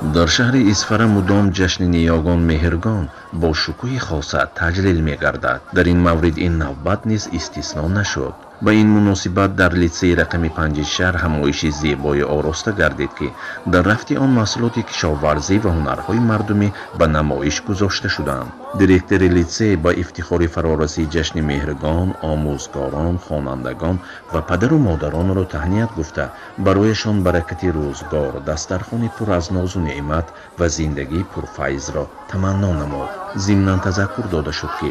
Дар шаҳри Исфара мудом ҷашни ниёгон Меҳргон бо шукӯҳи хоса таҷлил мегардад. Дар ин маврид ин навбат низ истисно нашуд. Ба ин муносибат дар литсейи рақами 5 шаҳр ҳамоиши зебои ороста гардид, ки дар рафти он маҳсулоти кишоварзӣ ва ҳунарҳои мардумӣ ба намоиш гузошта шуданд. Директори литсей ба ифтихори фарорасии ҷашни Меҳргон омӯзгорон, хонандагон ва падару модаронро таҳният гуфта, барояшон баракати рӯзгор, дастархони пур аз нозу неъмат ва зиндагии пурфайзро таманно намуд. Зимнан тазаккур дода шуд, ки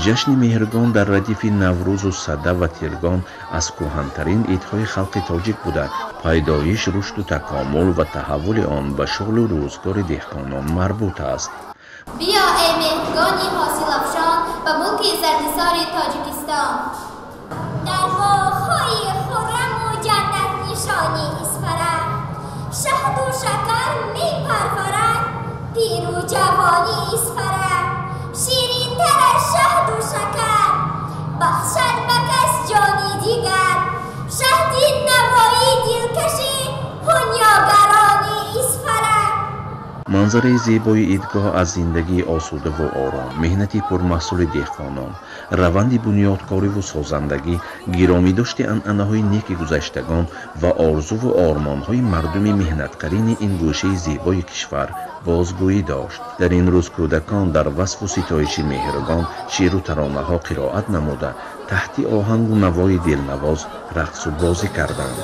ҷашни Меҳргон дар радифи Наврӯзу Сада ва Тиргон аз кӯҳантарин идҳои халқи тоҷик буда, пайдоиш, рушду такомул ва таҳаввули он ба шуғлу рӯзгори деҳқонон марбут аст. Биё, эй Меҳргони ҳосилафшон, ба мулки зардисори Тоҷикистон. Дар боғҳои хурраму ҷаннатнишони Исфара шаҳду шакар мепарварад пиру ҷавони Исфара. Ширинтар аз шаҳду шакар бахшад ба кас ҷони дигар, шаҳди навои дилкаши ҳунёгарони Исфара. Манзараи зебои идгоҳ аз зиндагии осудаву ором, меҳнати пурмаҳсули деҳқонон, раванди бунёдкориву созандагӣ, гиромидошти анъанаҳои неки гузаштагон ва орзуву ормонҳои мардуми меҳнатқарини ин гӯшаи зебои кишвар бозгӯӣ дошт. Дар ин рӯз кӯдакон дар васфу ситоиши Меҳргон шеъру таронаҳо қироат намуда, таҳти оҳангу навои дилнавоз рақсу бозӣ карданд.